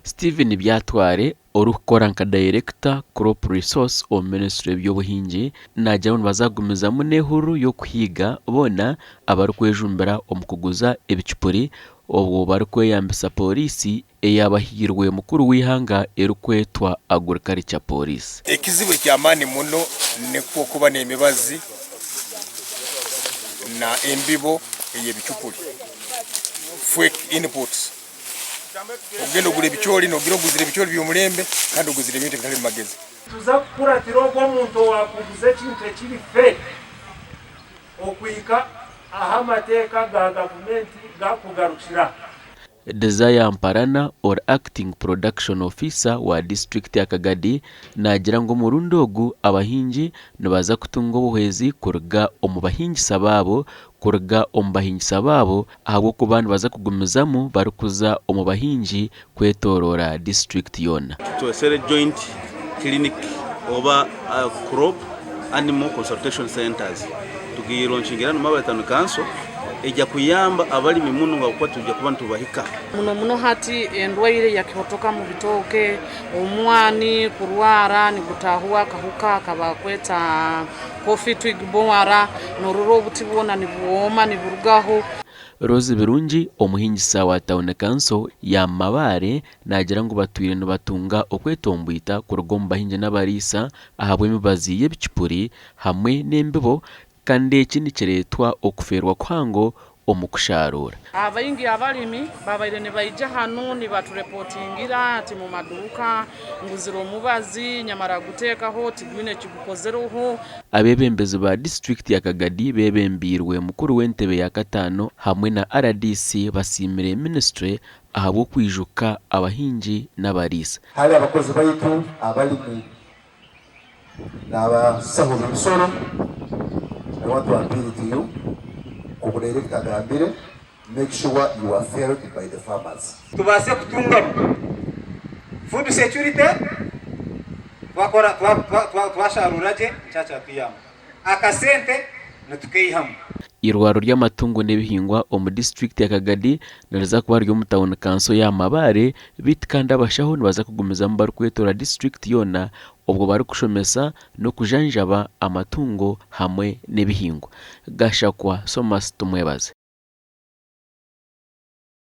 Steven Byatware, orikukora nka Dayirekita Crop Resource omu minisiture y'eby'obuhingi naagira ngu nibaza kugumizamu n'ehururu y'okuhiga boona abarikwejumbira omu kuguza ebicupuri obwo barikweyambisa pooriisi eyaabahairwe mukuru w'eihanga erikwetwa Agriculture Police. Ekizibu eky'amaani muno nikwo kuba n'emibazi na embibo ey'ebicupuri, fake inputs. Ogenda ogura ebicoori nogira oguzire ebicoori by'omulembe kandi oguzire ebintu ebitari mu magezi. Nituza kukuratira ogwo omuntu owaakuguza ekintu ekiri fake okuhika ahu amateeka ga gavumenti gaakugarukira. Desire Mparana ori Acting Production Officer wa disiturikiti ya Kagadi naagira ngu omurundi ogu abahingi nibaza kutunga obuhwezi kuruga omu bahingisa baabo kuruga omu bahingisa baabo ahabw'okuba nibaza kugumizamu barikuza omu bahingi kwetooroora disiturikiti yoona. Twesere joint clinic oba crop animal consultation centers tugironchingire hanu Mabale Town Council eija kuyamba abalimi muno ahabw'okuba twija kuba nitubahika. Muno muno hati endwaire yakihotoka mu bitooke, omwani kurwara nigutaahuwa akahuka akabakweta coffee twig borer, norora obuti bwona nibwoma niburugaho. Rose Birungi, omuhingisa wa tauni kanso ya Mabaare naagira ngu batwire nibatunga okwetombwita kuruga omu bahingi n'abariisa ahabw'emibazi y'ebicupuri hamwe n'embibo kandi eki nikireetwa okufeerwa kuhango omu kushaaruura. Abaingi abalimi babaire nibaija hanu nibaturepotingira ati mu maduuka nguzire omubazi nyamara guteekaho tigwine ekigukozereho. Abeebembezi ba disiturikiti ya Kagadi beebembeirwe mukuru w'entebe ya kataano hamwe na rdc basiimire minisiture ahabw'okwijuka abahingi n'abariisa. Hali abakozi baitu abalimi n'abasaho b'ebisoro, I want to appeal to you, nk'oku director agambire, make sure you are felt by the farmers. Tubaase kutungamu food security twakora twasharuura gye nikyo kyatuyamba. Akasente nitukeihamu. Eirwariro ry'amatungo n'ebihingwa omu disiturikiti ya Kagadi niriza kuba riri omu tauni kanso ya Mabaare beitu kandi abashaho nibaza kugumizamu barikwetoora disiturikiti yoona obwo barikushomesa n'okujanjaba amatungo hamwe n'ebihingwa. Gashakwa Thomas Tumwebaze.